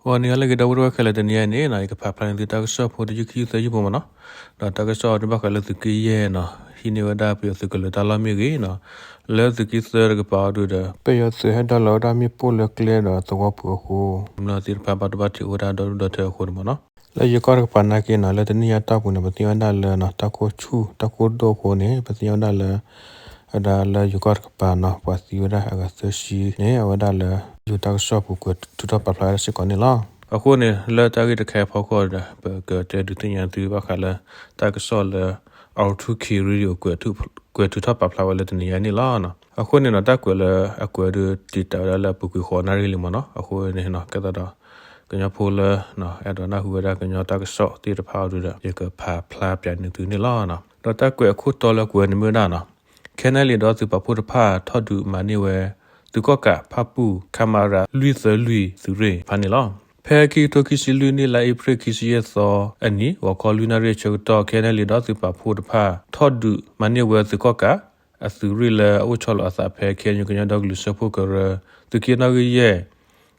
ဂီၤနံၤဟါလၢအဂ့ၤ ဒီပုၢ်ဝဲၢ်ခဲလၢာ်, တနံၤအံၤန့ၣ်နီၤ ယကဖးဖျါန့ၢ်သုတၢ်ကစီၣ်ဖိတယုၢ်ခံယုၢ်သၢယုၢ်ဖိမ့ၢ်နီၤ. ဒီးတၢ်ကစီၣ်ဒုးဘၣ်ဃးလၢသုးက့ယဲၢ်နီၤ ဟံးန့ၢ်ဝဲဒၣ်ပယီၤသုးကလၢၤတၢ်လီၢ်မ့ၢ်ဂ့ၤနီၤ, လၢသုးက့သၢတကပၤအံၤဒုးဒီး ပယီၤသုးဟဲဒိလီၤဝဲဒၣ်မ့ၣ်ပိၢ်လၢကျဲဒီးသဝီပူၤအဃိ ကမျၢၢ်သ့ၣ်တဖၣ်ဘၣ်ဒိဘၣ်ထံးအိၣ်ဝဲဒၣ်ဒီဒူၣ်ဒီထၢအဃိန့ၣ်မ့ၢ်နီၤ. လၢယိၤကီၢ်တကပၤနာ်က့နီၤ လၢတနံၣ်ညါတီၢ်ပူၤန့ၣ် ပသ့ၣ်ညါဝဲဒၣ်လၢနီၤ တၢ်ကိၢ်ဆူၣ်တၢ်ကိၢ်ဒိၣ်အဃိန့ၣ် ပသ့ၣ်ညါဝဲဒၣ်လၢ အဝဲဒၣ်လၢယိၤကီၢ်တကပၤနီၤ ပှၤသံဝဲဒၣ်အဂၤသၢဆံန့ၣ် အဝဲဒၣ်လၢ ယူၤတၢ်ကစီၣ်ပူၤကွဲးထုးထီၣ်ပာ်ဖျါဝဲဒၣ်စ့ၢ်ကီးန့ၣ်လီၤ. အဃိန့ၣ် လၢတၢ်ဂ့ၢ်တခါအံၤအဖီခိၣ်ဒီး ပကတဲဒုးသ့ၣ်ညါသုဘၣ်ဃးလၢ တၢ်ကစီၣ်လၢ R two K Radio ကွဲးထုးထီၣ်ပာ်ဖျါဝဲလၢတနံၤညါန့ၣ်လီၤ. အဃိန့ၣ်နီၤ တၢ်ကွဲးလၢအကွဲးဒုးတံာ်တာ်ဝဲဒၣ်လၢအပူၤကွံာ်ဃိးနၣ်ရံၣ်လံမ့ၢ်နီၤ. အဃိန့ၣ်နီၤ ကဲသးဒီး ကညီဖိလၢ အဲၣ်ဒိးနၢ်ဟူဝဲဒၣ်ကညီတၢ်ကစီၣ်သ့ၣ်တဖၣ်အံၤဒုးဒီး ယကဖးဖျါပၠးန့ၢ်သုန့ၣ်လီၤ. ဒီးတၢ်ကွဲးအခိၣ်တီလၢကွဲးန့ၣ်မ့ၢ်ဝဲဒၣ်နီၤ ခဲနဲလံဒီးသုးပာ်ဖှိၣ်တဖၣ်ထီၣ်ဒုးမၤန့ၢ်ဝဲ သုးကီၣ်ကးဖၣ်ပူၣ် ခမရ လွံၢ်သၢလွံၢ်သုးရ့ၣ်တဖၣ်န့ၣ်လီၤ. ဖဲခံကထိခံဆံလွံၢ်နံၣ် လါအ့ဖြ့ၣ်ခံဆံယဲၢ်သီအနံၤ ဂီၤခီလွံၢ်နၣ်ရံၣ်အဆၢကတီၢ် ခဲနဲလံဒီးသုးပာ်ဖှိၣ်တဖၣ် ထီၣ်ဒုးမၤန့ၢ်ဝဲသုးကီၣ်ကး အသုးရ့ၣ်လၢအအိၣ်ဆီလီၤအသးဖဲ KNU ကညီဒီကလုာ်စၢဖှိၣ်ကရၢ သုးက့နီၣ်ဂံၢ်ယဲၢ်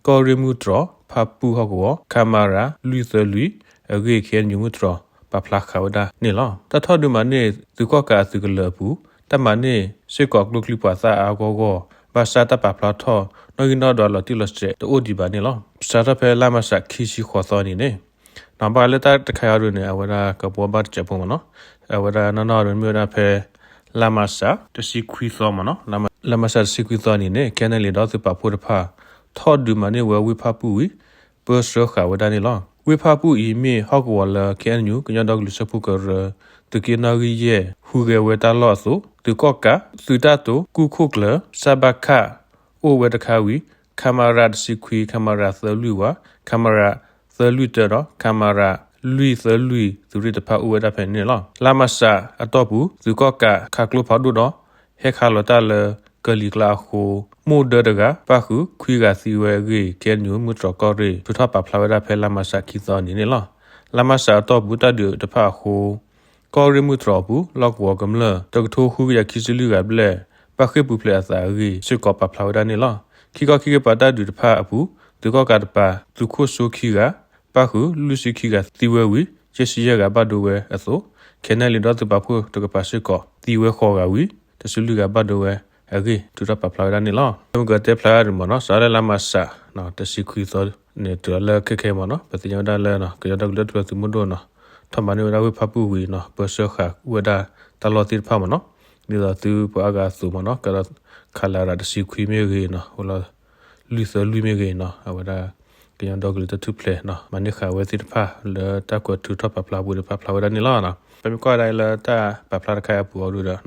ကီၢ်ရ့ၣ်မုၢ်တြီၤ ဖၣ်ပူၣ်ဟီၣ်ကဝီၤ ခမရ လွံၢ်သၢလွံၢ်အဂ့ၢ် KNU မုၢ်တြီၤပာ်ဖျါဃာ်ဝဲဒၣ်န့ၣ်လီၤ. တၢ်ထီၣ်ဒုးမၤန့ၢ်သုးကီၣ်ကးအသုးကလၢၤအပူၤ တၢ်မၤန့ၢ်စ့ၢ်ကီးကျိချံပှၤသၣ်အါအါဂီၢ်ဂီၢ် ဘၣ်ဆၣ်တၢ်ပာ်ဖျါထီၣ် နီၣ်ဂံၢ်နီၣ်ဒွးလီၤတံၢ်လီၤဆဲးတအိၣ်ဒံးဘၣ်န့ၣ်လီၤ. စးထီၣ်ဖဲလါမးရှးခံဆံဃိးသီနံၤန့ၣ် နီၤ ဘၣ်ဃးလၢတၢ်တခါအံၤဒုးန့ၣ် အဝဲဒၣ်ကဘှီဘၣ်တစဲးဖိမ့ၢ်နီၤ, အဝဲဒၣ်နီၢ်နီၢ်ဒုးမ့ၢ်ဝဲဒၣ်ဖဲ လါမးရှးတဆံခွံသီမ့ၢ်နီၤ, လါမးရှးတဆံခွံသီနံၤန့ၣ် ခဲနဲလံဒီးသုးပာ်ဖှိၣ်တဖၣ် ထီၣ်ဒုးမၤန့ၢ်ဝဲဝ့ၢ်ဖၣ်ပူၣ်ဝံၤ ပၢဆှၢဃာ်ဝဲဒၣ်န့ၣ်လီၤ. ဝ့ၢ်ဖၣ်ပူၣ်အံၤမ့ၢ်ဟီၣ်ကဝီၤလၢ KNU ကညီဒီကလုာ်စၢဖှိၣ်ကရၢ သုးက့နီၣ်ဂံၢ်ယဲၢ် ဟူးဂဲၤဝဲတၢ်လီၢ်အသိး သုးကီၣ်ကး သုးတၢ်တိာ် ကူၣ်ခိၣ်ကျၢၢ် စးဘၣ်ခၣ် အိၣ်ဝဲတခါဝံၤ ခမရ တဆံခွံ ခမရ သၢလွံၢ်ဝး ခမရ သၢလွံၢ်တၢဒီး ခမရ လွံၢ်သၢလွံၢ်သုးရ့ၣ်တဖၣ်အိၣ်ဝဲဒၣ်ဖဲန့ၣ်လီၤ. လါမးရှးအတီၢ်ပူၤ သုးကီၣ်ကးခးကျိဖးဒိၣ်ဒီး ဟဲခးလီၤတၢ်လၢကလံၤကျါအဃိ မိၢ်ဒၢတဂၤ ပၣ်ဃုာ်ခွံဂၤသံဝဲအဂ့ၢ် KNU မုၢ်တြီၤကီၢ်ရ့ၣ် ထုးထီၣ်ပာ်ဖျါဝဲဒၣ်ဖဲလါမးရှးခံသီနံၤန့ၣ်လီၤ. လါမးရှးအတီၢ်ပူၤတၢ်ဒုးတဖၣ်အဃိ ကီၢ်ရ့ၣ်မုၢ်တြီၤအပူၤ လီၢ်ကဝီၤကမျၢၢ် တကထိဃုကယၤခံဆံလွံၢ်ဂၤဘျဲၣ် ပၣ်ဃ့ၢ်ပူၤဖျဲးအသးအဂ့ၢ် စ့ၢ်ကီးပာ်ဖျါဝဲဒၣ်န့ၣ်လီၤ. ခံခီခံကပၤတၢ်ဒုးတဖၣ်အပူၤ သုးကီၣ်ကးတပၤ သုးခိၣ်စိခံဂၤ ပၣ်ဃုာ်လွံၢ်ဆံခံဂၤသံဝဲဝံၤ ယဲၢ်ဆံယဲၢ်ဂၤဘၣ်ဒိဝဲအသိး ခဲနဲလံဒီးသုးပာ်ဖှိၣ်တကပၤစ့ၢ်ကီး သံဝဲဃိးဂၤဝံၤ တဆံလွံၢ်ဂၤဘၣ်ဒိဝဲအဂ့ၢ် ထုးထီၣ်ပာ်ဖျါဝဲဒၣ်န့ၣ်လီၤ. မ့ၢ်ကတဲဖျါဒ်မ့ၢ်နီၤ စးထီၣ်လၢလါမးရှး တဆံခွံသီန့ၣ် တုၤလီၤလၢခဲခဲအံၤမ့ၢ်နီၤ ပသ့ၣ်ညါဝဲဒၣ်လၢ ကညီဒီကလုာ်တၢ်ထူၣ်ဖျဲးသုးမုၢ်ဒိၣ်နီၤ ထီၣ်မၤန့ၢ်ဝဲဒၣ်ဝ့ၢ်ဖၣ်ပူၣ်ဝံၤနီၤ ပၢဆှၢဃာ်ဝဲဒၣ်တၢ်လီၢ်သ့ၣ်တဖၣ်မ့ၢ်နီၤ ဒ်သိးသုပှၤအါဂၤအသိးမ့ၢ်နီၤ ကဒီး ခလရ တဆံခွံမ့ၢ်ဂ့ၤနီၤ အိၣ်လီၤ လွံၢ်သၢလွံၢ်မ့ၢ်ဂ့ၤနီၤ အဝဲဒၣ် ကညီဒီကလုာ်တၢ်ထူၣ်ဖျဲးနီၤ မၤန့ၢ်ဃာ်ဝဲသ့ၣ်တဖၣ် လၢတၢ်ကွဲးထုးထီၣ်ပာ်ဖျါအပူၤန့ၣ် ပာ်ဖျါဝဲဒၣ်န့ၣ်လီၤ. ပမ့ၢ်ကွၢ်ဒၣ်အံၤလၢတၢ်ပာ်ဖျါတခါအံၤအပူၤအံၤဒုးဒီး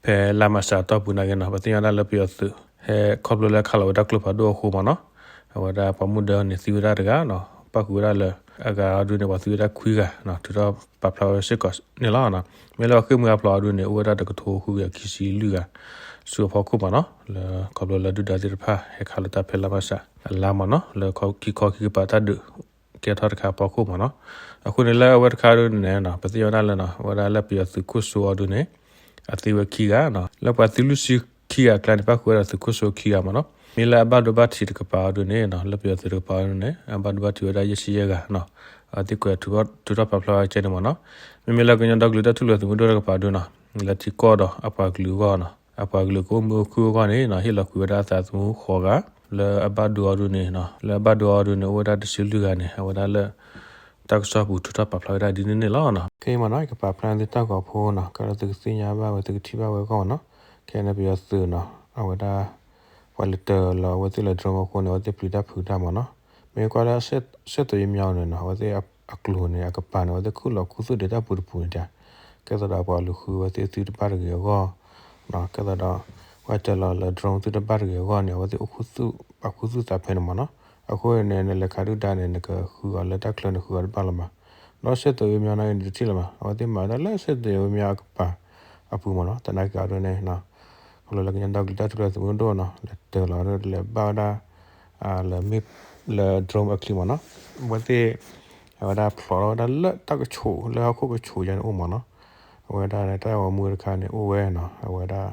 ဖဲလါမးရှးအတီၢ်ပူၤနာ်က့နီၤ ပသ့ၣ်ညါဒၣ်လၢပယီၤသုး ဟဲခီဖျိလၢခးလီၤဝဲဒၣ်ကျိဖးဒိၣ်အဃိမ့ၢ်နီၤ အဝဲဒၣ်ပှၤမုၢ်ဒၢန့ၣ်သံဝဲဒၣ်တဂၤနီၤ ပၣ်ဃုာ်ဝဲဒၣ်လၢ အဂၤအံၤဒုးန့ၣ် ပှၤသံဝဲဒၣ်ခွံဂၤနီၤ ထုးထီၣ်ပာ်ဖျါဝဲစ့ၢ်ကီးန့ၣ်လီၤ. မ့ၢ်လၢအဃ့ၢ်မှံဟးဖျိးအံၤဒုးန့ၣ် အိၣ်ဝဲဒၣ်တကထိဃုကယၤခံဆံလွံၢ်ဂၤ ဆူအဖီခိၣ်မ့ၢ်နီၤ လၢခီဖျိလၢဒုၣ်ဒါသ့ၣ်တဖၣ် ဟဲခးလီၤတၢ်ဖဲလါမးရှးအလါမ့ၢ်နီၤ လၢခံခီခံကပၤတၢ်ဒုး ကဲထီၣ်တခါအဖီခိၣ်မ့ၢ်နီၤ အဃိန့ၣ်လၢအဝဲတခါဒုးန့ၣ်နီၤ ပသ့ၣ်ညါဝဲဒၣ်လၢနီၤ အဝဲဒၣ်လၢပယီၤသုးခိၣ်စိအံၤဒုးန့ၣ် အသံဝဲခံဂၤနီၤ လၢပှၤသံလွံၢ်ဆံခံဂၤအကျါန့ၣ် ပၣ်ဃုာ်ဝဲဒၣ်သုးခိၣ်စိခံဂၤမ့ၢ်နီၤ မ့ၢ်လၢအဘၣ်ဒိဘၣ်ထံးတကပၤအံၤဒုးန့ၣ်နီၤ လၢပယီၤသုးတကပၤအံၤဒုးန့ၣ် အဘၣ်ဒိဘၣ်ထံးဝဲဒၣ်ယဲၢ်ဆံယဲၢ်ဂၤနီၤ အသံကွဲးထုးထီၣ်ပာ်ဖျါဝဲကဲန့ၣ်မ့ၢ်နီၤ မ့မ့ၢ်လၢကညီဒီကလုာ်တၢ်ထူၣ်ဖျဲးသုးမုၢ်ဒိၣ်တကပၤဒုးနီၤ လၢထံကီၢ်ဒီးအပှၤကလုာ်အဂီၢ်နီၤ အပှၤကလုာ်ကအိၣ်မုာ်အိၣ်ခုၣ်အဂီၢ်န့ၣ်နီၤ ဟ့ၣ်လီၤကွံာ်ဝဲဒၣ်အသးသမူဃိးဂၤ လၢအဘၣ်ဒိအံၤဒုးန့ၣ်နီၤ လၢအဘၣ်ဒိအံၤဒုးန့ၣ် အိၣ်ဝဲဒၣ်တဆံလွံၢ်ဂၤန့ၣ် အဝဲဒၣ်လၢ တၢ်ကစီၣ်ပူၤထုးထီၣ်ပာ်ဖျါဝဲဒၣ်ဒ်န့ၣ်န့ၣ်လီၤ. ခဲအံၤမ့ၢ်နီၤ ယကပာ်ဖျါန့ၢ်သုတၢ်ဂီၤဖိနီၤ ကဒီးသုကသ့ၣ်ညါဘၣ်ဝဲ သုကထံၣ်ဘၣ်ဝဲအဂီၢ်မ့ၢ်နီၤ ခဲအံၤန့ၣ် ပယီၤသုးနီၤ အဝဲဒၣ် ပှၤလဲၤတၢၤလီၤအဝဲသ့ၣ်လၢ drone အဃိန့ၣ် အဝဲသ့ၣ်ပျံၤတၢ်ဖုးတၢ်မ့ၢ်နီၤ မ့ၢ်ကွၢ်လၢ ဆက်သွယ်ရေး မ့ၢ်န့ၣ်နီၤ အဝဲသ့ၣ်အကျိၤန့ၣ် အကပၤန့ၣ် အဝဲသ့ၣ်ခူၣ်လီၤခူသူၣ်ဒံးတၢ်ပူၤတပူၤန့ၣ်တၢ် ကဲသိးဒီးပှၤလူၤဃုအဝဲသ့ၣ်သုတဘၣ်တဂ့ၤအဂီၢ် ကဲသိးဒီး ပှၤတၢၤလီၤလၢ drone သုတဘၣ်တဂ့ၤအဂီၢ်န့ၣ် အဝဲသ့ၣ်အိၣ်ခူသူၣ် ပာ်ခူသူၣ်သးဖဲန့ၣ်မ့ၢ်နီၤ အဃိန့ၣ် နလဲၤခးဒုၣ်ဒါန့ၣ် နကဃုအီၤလၢတၢ်ချၢန့ၣ် ဃုအီၤတဘၣ်လီၤမး ဒီး ဆက်သွယ်ရေး မ့ၢ်န့ၣ် နတထံၣ်လီၤမး အဝဲသ့ၣ်မၤဝဲဒၣ်လၢ ဆက်သွယ်ရေး မ့ၢ်အကပၤအပူၤမ့ၢ်နီၤ သနာ်က့အံၤဒုးန့ၣ် ခီဖျိလၢကညီဒီကလုာ်တၢ်ထူၣ်ဖျဲးသုးမုၢ်ဒိၣ်နီၤ လဲၤတၢၤလီၤဒီးလဲၤဘၣ်ဝဲဒၣ် လၢမ့ၣ် လၢ drone အချံမ့ၢ်နီၤ အဝဲသ့ၣ် အဝဲဒၣ်ဖျိးထီၣ်ဝဲဒၣ်လၢတၢ်ကဆိး လၢဟီၣ်ခိၣ်ကဆိးယါန့ၣ်အိၣ်မ့ၢ်နီၤ အဝဲဒၣ်တၢ်ဂီၤမူတခါန့ၣ်အိၣ်ဝဲနီၤ အဝဲဒၣ်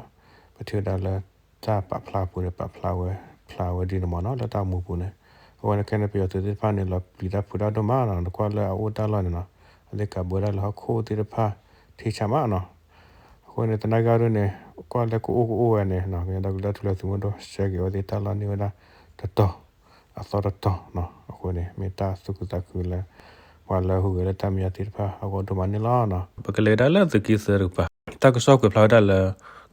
ပထံၣ်ဝဲဒၣ်လၢတၢ်ပာ်ဖျါအပူၤန့ၣ် ပာ်ဖျါဝဲ ဖျါဝဲဒ်န့ၣ်မ့ၢ်နီၤ လၢတၢ်ဂီၤမူပူၤန့ၣ် အဝဲန့ၣ်ခဲန့ၣ် ပယီၤသုးသ့ၣ်တဖၣ်န့ၣ် လီၤပျံၤတၢ်ဖုးတၢ်ဒိၣ်မးနီၤ, နကွၢ်လၢအအိၣ်တၢ်လီၢ်န့ၣ်နီၤ, အသ့ၣ်ကးဘၢဒၣ်လၢဟီၣ်ခိၣ်သ့ၣ်တဖၣ် ထံဆးမးနီၤ. အဃိန့ၣ် တနံၤအံၤဒ်န့ၣ် ကွၢ်လၢကအိၣ်ကအိၣ်ဝဲန့ၣ်နီၤ, ကညီဒီကလုာ်တၢ်ထူၣ်ဖျဲးသုးမုၢ်ဒိၣ် ဆှၢက့ၤဝဲသ့ၣ်တၢ်လီၢ်န့ၢ်ဝဲဒၣ်တတီၤ အသီတတီၤနီၤ. အဃိန့ၣ် မ့ၢ်တၢ်သူၣ်ခုသးခုလၢ ပှၤလၢဟူးဂဲၤလၢတၢ်မဲာ်ညါသ့ၣ်တဖၣ်အဂီၢ်ဒိၣ်မးန့ၣ်လီၤ. ပကလဲၤဒၣ်လၢသုးက့သၢတကပၤ, တၢ်ကစီၣ်ကွဲးဖျါဝဲဒၣ်လၢ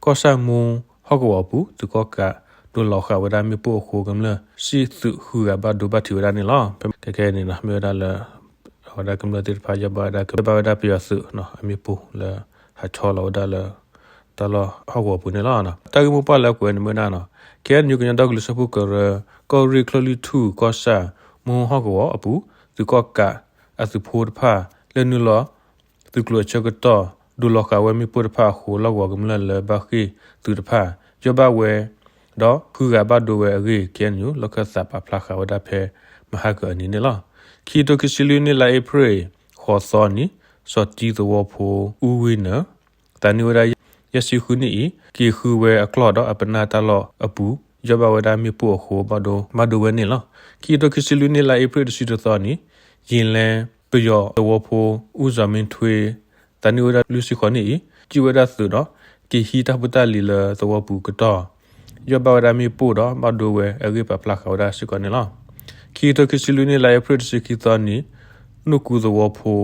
ကီၢ်ဆၣ်မူဟီၣ်ကဝီၤအပူၤ သုးကီၣ်ကး ဒိးလီၤဃာ်ဝဲဒၣ်မ့ၣ်ပိၢ်အဃိ ကမျၢၢ်စံၣ်သုးဟုဂၤဘၣ်ဒိဘၣ်ထံးဝဲဒၣ်န့ၣ်လီၤ. ခဲခဲအံၤန့ၣ်နီၤ မ့ၢ်ဝဲဒၣ်လၢ အဝဲဒၣ်ကမျၢၢ်သ့ၣ်တဖၣ် ယီၢ်ဘၣ်ဝဲဒၣ် ကဘၣ်ဝဲဒၣ်ပယီၤသုးနီၤ အမ့ၣ်ပိၢ်လၢ ဟးဆီလီၤဝဲဒၣ်လၢ တၢ်လီၢ်ဟီၣ်ကဝီၤပူၤန့ၣ်လီၤ. တၢ်ဂ့ၢ်မိၢ်ပှၢ်လၢအကွဲးန့ၣ်မ့ၢ်ဝဲဒၣ်နီၤ ခဲအံၤ ကညီဒီကလုာ်စၢဖှိၣ်ကရၢ ကီၢ်ရ့ၣ်ချၢၣ်လွံၢ်ထူၣ် ကီၢ်ဆၣ် မူဟီၣ်ကဝီၤအပူၤ သုးကီၣ်ကး အသုးဖိတဖၣ် လဲၤနုာ်လီၤ သုးကျိၤအဆၢကတီၢ် ဒိးလီၤဃာ်ဝဲမ့ၣ်ပိၢ်တဖၣ်အဃိ လီၢ်ကဝီၤကမျၢၢ်လၢဘၣ်ဃ့ၢ်သုးတဖၣ် ယီၢ်ဘၣ်ဝဲ ဒီးဃုဂၤဘၣ်ဒိဝဲအဂ့ၢ် ခဲအံၤ လီၢ်ခၢၣ်သးပာ်ဖျါဃာ်ဝဲဒၣ်ဖဲ မဟါကအနံၤန့ၣ်လီၤ. ခံကထိခံဆံလွံၢ်နံၣ် လါအ့ဖြ့ၣ် ဃိးသီနံၤ စီၤတံသဝီဖိ အူဝံနၢၤ သးနံၣ်အိၣ်ဝဲဒၣ် ယဲၢ်ဆံဃုနံၣ်အံၤ က့ၤဃုဝဲအကျီၢ်ဒီးအပနၢ်တၢ်လီၢ်အပူၤ ယီၢ်ဘၣ်ဝဲဒၣ်မ့ၣ်ပိၢ်အဃိ ဘၣ်ဒိ ဘၣ်ဒိဝဲန့ၣ်လီၤ. ခံကထိခံဆံလွံၢ်နံၣ် လါအ့ဖြ့ၣ်တဆံတသီနံၤ ယံာ်လဲပယီၤသဝီဖိ အူစီၤမ့ထွ့ သးနံၣ်အိၣ်ဝဲဒၣ်လွံၢ်ဆံဃိးနံၣ်အံၤ စံၣ်ဝဲဒၣ်သုးဒီး က့ၤဟံးတၢ်ဖိတၢ်လံၤလၢသဝီပူၤကတီၢ် ယီၢ်ဘၣ်ဝဲဒၣ်မ့ၣ်ပိၢ်ဒီး ဘၣ်ဒိဝဲအဂ့ၢ်ပာ်ဖျါဃာ်ဝဲဒၣ်စ့ၢ်ကီးန့ၣ်လီၤ. ခံကထိခံဆံလွံၢ်နံၣ် လါအ့ဖြ့ၣ်တဆံခံသီနံၤ နူၢ်ကူသဝီဖိ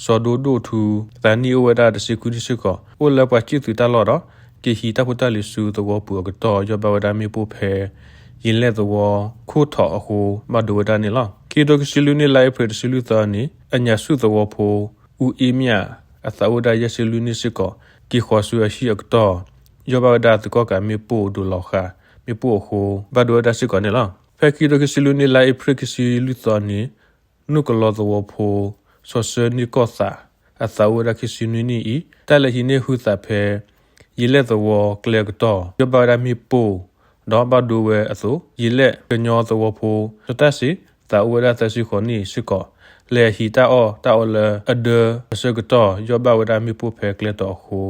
စီၤဒိဒိၣ်ထူ သးနံၣ်အိၣ်ဝဲဒၣ်တဆံခွံနံၣ်စ့ၢ်ကီး အိၣ်လၢပှၤစံၣ်သုးတၢ်လီၢ်ဒီး က့ၤဟံးတၢ်ဖိတၢ်လံၤဆူသဝီပူၤအကတီၢ် ယီၢ်ဘၣ်ဝဲဒၣ်မ့ၣ်ပိၢ်ဖဲ ယံာ်လဲသဝီခိၣ်ထီးအဃိ ဘၣ်ဒိဝဲဒၣ်န့ၣ်လီၤ. ခံကထိခံဆံလွံၢ်နံၣ် လါအ့ဖြ့ၣ်တဆံလွံၢ်သီနံၤ အညၣ်ဆူၣ်သဝီဖိ အူအ့မၠၣ် အသးအိၣ်ဝဲဒၣ်ယဲၢ်ဆံလွံၢ်နံၣ်စ့ၢ်ကီး က့ၤဃီၤဆူအဟံၣ်အကတီၢ် ယီၢ်ဘၣ်ဝဲဒၣ်သုးကီၣ်ကးမ့ၣ်ပိၢ်ဒိးလီၤဃာ် မ့ၣ်ပိၢ်အဃိ ဘၣ်ဒိဝဲဒၣ်စ့ၢ်ကီးန့ၣ်လီၤ. ဖဲခံကထိခံဆံလွံၢ်နံၣ် လါအ့ဖြ့ၣ်ခံဆံလွံၢ်သီနံၤ နူၢ်ကလီသဝီဖိ စီၤစၢနံၣ်ကီၢ်သး အသးအိၣ်ဝဲဒၣ်ခံဆံနွံနံၣ်အံၤ တၢ်လဲၤဟံးန့ၢ်ဟုသးဖဲ ယံာ်လဲသဝီကျဲအကတီၢ် ယီၢ်ဘၣ်ဝဲဒၣ်မ့ၣ်ပိၢ် ဒီးဘၣ်ဒိဝဲအသိး ယံာ်လဲကညီသဝီဖိ စီၤတၢ်စံး သးအိၣ်ဝဲဒၣ်သၢဆံဃိးနံၣ်စ့ၢ်ကီး လဲၤဟံးတၢ်အီၣ်တၢ်အီလၢအဒၢအဆၢကတီၢ် ယီၢ်ဘၣ်ဝဲဒၣ်မ့ၣ်ပိၢ်ဖဲကျဲတီၤအဃိ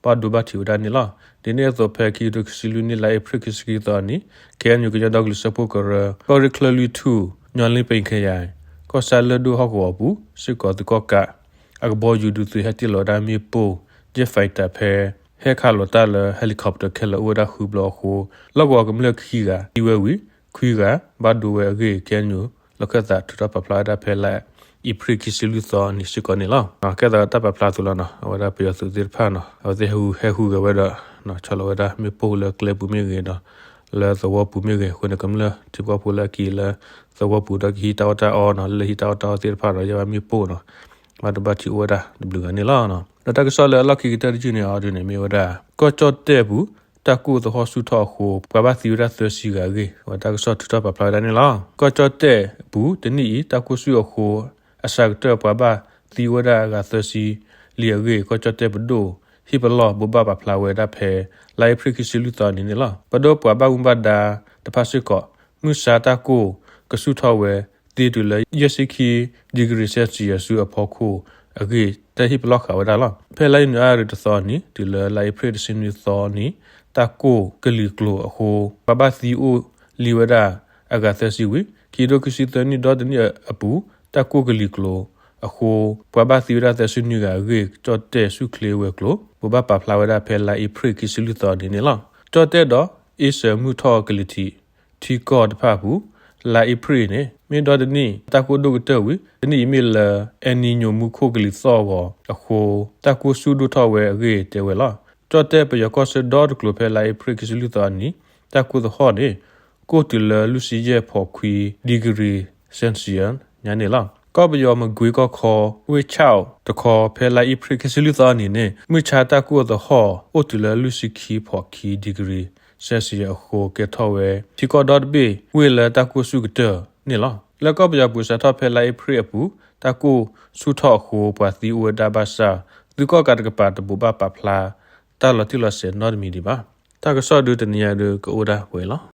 ဘၣ်ဒိဘၣ်ထံးဝဲဒၣ်န့ၣ်လီၤ. ဒ်န့ၣ်အသိးဖဲခံကထိခံဆံလွံၢ်နံၣ် လါအ့ဖြ့ၣ်ခံဆံခံသီနံၤ ခဲအံၤ ကညီဒီကလုာ်စၢဖှိၣ်ကရၢ ကီၢ်ရ့ၣ်ချၢၣ်လွံၢ်ထူၣ် ညီလ့ပ့ၤခယၤ ကီၢ်ဆၣ်လၢၢ်ဒိၣ်ဟီၣ်ကဝီၤအပူၤ စ့ၢ်ကီးသုးကီၣ်ကး အကဘီယူၤဒုးသုးဟဲတ့ၢ်လီၤဝဲဒၣ်မ့ၣ်ပိၢ် Jet Fighter ဖဲ ဟဲခးလီၤတၢ်လၢ helicopter ခဲလၢာ်အိၣ်ဝဲဒၣ်ဃုဘျီအဃိ လီၢ်ကဝီၤကမျၢၢ်ခံဂၤသံဝဲဝံၤ ခွံဂၤဘၣ်ဒိဝဲအဂ့ၢ် ခဲအံၤ လီၢ်ခၢၣ်သးထုးထီၣ်ပာ်ဖျါဝဲဒၣ်ဖဲလါအ့ဖြ့ၣ်ခံဆံလွံၢ်သီနံၤစ့ၢ်ကီးန့ၣ်လီၤ. ကဲသးတၢ်ပာ်ဖျါအသိးလီၤနီၤ အဝဲဒၣ်ပယီၤသုးသ့ၣ်တဖၣ်နီၤ အဝဲသ့ၣ်ဟဲဟူးဂဲၤဝဲဒီး ဆီလီၤဝဲဒၣ်မ့ၣ်ပိၢ်လၢကျဲပူၤမ့ၢ်ဂ့ၤဒီး လၢသဝီပူၤမ့ၢ်ဂ့ၤအဃိန့ၣ် ကမျၢၢ်ထံဖိကီၢ်ဖိလၢအက့ၤလၢ သဝီပူၤဒီးကဟံးတၢ်အီၣ်တၢ်အီနီၤ လၢဟံးတၢ်အီၣ်တၢ်အီသ့ၣ်တဖၣ်ဒီး ယီၢ်ဘၣ်မ့ၣ်ပိၢ်နီၤ ဘၣ်ဒိဘၣ်ထံးအိၣ်ဝဲဒၣ်တဘျုးဂၤန့ၣ်လီၤ. ဒီးတၢ်ကစီၣ်လၢအလီၢ်ခံကတၢၢ်တယုၢ်န့ၣ်အီၤဒ်န့ၣ် မ့ၢ်ဝဲဒၣ် ကီၢ်ကၠီၣ်တဲၣ်အပူၤ တၢ်ကိၢ်သဟီၣ်ဆူၣ်ထီၣ်အဃိ ပှၤဘၣ်သံဝဲဒၣ်သၢဆံဂၤအဂ့ၢ် အဝဲတၢ်ကစီၣ်ထုးထီၣ်ပာ်ဖျါဝဲဒၣ်န့ၣ်လီၤ. ကီၢ်ကၠီၣ်တဲၣ်အပူၤ တနံၣ်အံၤ တၢ်ကိၢ်ဆူၣ်အဃိ အစှၤကတၢၢ်ပှၤဘၣ်သံဝဲဒၣ်အဂၤသၢဆံလံအဂ့ၢ် ကီၢ်ကၠီၣ်တဲၣ်ပဒိၣ် ဟံၣ်ပလီၢ်ဘိးဘၣ်ပာ်ဖျါဝဲဒၣ်ဖဲ လါအ့ဖြ့ၣ်ခံဆံလွံၢ်သီနံၤန့ၣ်လီၤ. ပဒိၣ်ပှၤဘၣ်မူဘၣ်ဒါတဖၣ်စ့ၢ်ကီး မုၢ်ဆါတၢ်ကိၢ်ကဆူၣ်ထီၣ်ဝဲ သ့တုၤလၢယဲၢ်ဆံခံ degree Celsius ဆူအဖီခိၣ်အဂ့ၢ် တၢ်ဟ့ၣ်ပလီၢ်ဃာ်ဝဲဒၣ်လီၤ. ဖဲလါယနူၤအါရံၤတသီနံၤ တုၤလၢလါအ့ဖြ့ၣ်တဆံနွံသီနံၤ တၢ်ကိၢ်ကလံၤကျိၤအဃိ ပှၤဘၣ်သံအိၣ်လံဝဲဒၣ်အဂၤသၢဆံဝံၤ ခံကထိခံဆံသၢနံၣ်ဒီတနံၣ်အပူၤ တၢ်ကိၢ်ကလံၤကျိၤအဃိ ပှၤဘၣ်သံဝဲဒၣ်သၢဆံနွံဂၤအဂ့ၢ် ကၠီၣ်တဲၣ်ဆူၣ်ချ့ဝဲၤကျိၤ ဘိးဘၣ်ပာ်ဖျါဝဲဒၣ်ဖဲလါအ့ဖြ့ၣ်ခံဆံလွံၢ်သီနံၤန့ၣ်လီၤ. ကၠီၣ်တဲၣ်ဒီးအ့စၢၤမုၢ်ထီၣ်ကလံၤထံး ထံကီၢ်တဖၣ်အပူၤ လါအ့ဖြ့ၣ်န့ၣ် မ့ၢ်ဒီတနံၣ် တၢ်ကိၢ်ဒိၣ်ကတၢၢ်ဝံၤ တနံၣ်အံၤမ့ၢ်လၢ El Niño မူခိၣ်ကလံၤသီၣ်အဂီၤအဃိ တၢ်ကိၢ်ဆူၣ်ဒိၣ်ထီၣ်ဝဲအဂ့ၢ်တဲဝဲလီၤ. ကၠီၣ်တဲၣ်ပယီၤကီၢ်ဆၢဒီတကျိၤဖဲလါအ့ဖြ့ၣ်ခံဆံလွံၢ်သီနံၤ တၢ်ကိၢ်သဟီၣ်န့ၣ် ကိၢ်တုၤလၢလွံၢ်ဆံယဲၢ်ဖီးခွံ degree Celsius ညါန့ၣ်လီၤ. ကီၢ်ပယီၤမကွ့ကီၢ်ခီ ဝ့ၢ်ဆၣ်အိၣ် တခီ ဖဲလါအ့ဖြ့ၣ်ခံဆံလွံၢ်သီနံၤန့ၣ် မုၢ်ဆါတၢ်ကိၢ်သဟီၣ် အိၣ်တုၤလၢလွံၢ်ဆံခံဖီးခံ degree Celsius အဃိ ကဲထီၣ်ဝဲ ထံကီၢ်ဒီတဘ့ၣ်ဝ့ၢ်လၢတၢ်ကိၢ်ဆူၣ်ကတၢၢ်န့ၣ်လီၤ. လၢကီၢ်ပယီၤပူၤစးထီၣ်ဖဲလါအ့ဖြ့ၣ်အပူၤ တၢ်ကိၢ်ဆူၣ်ထီၣ်အဃိ ပှၤသံအိၣ်ဝဲဒၣ်ဘၣ်ဆၣ် သုးကီၣ်ကးတကပၤတဘိးဘၣ်ပာ်ဖျါ တၢ်လီၤတံၢ်လီၤဆဲးနီတမံၤဒံးဘၣ်. တၢ်ကစီၣ်ဒုးတနံၤအံၤဒုးကအိၣ်ဒၣ်ဝဲလီၤ.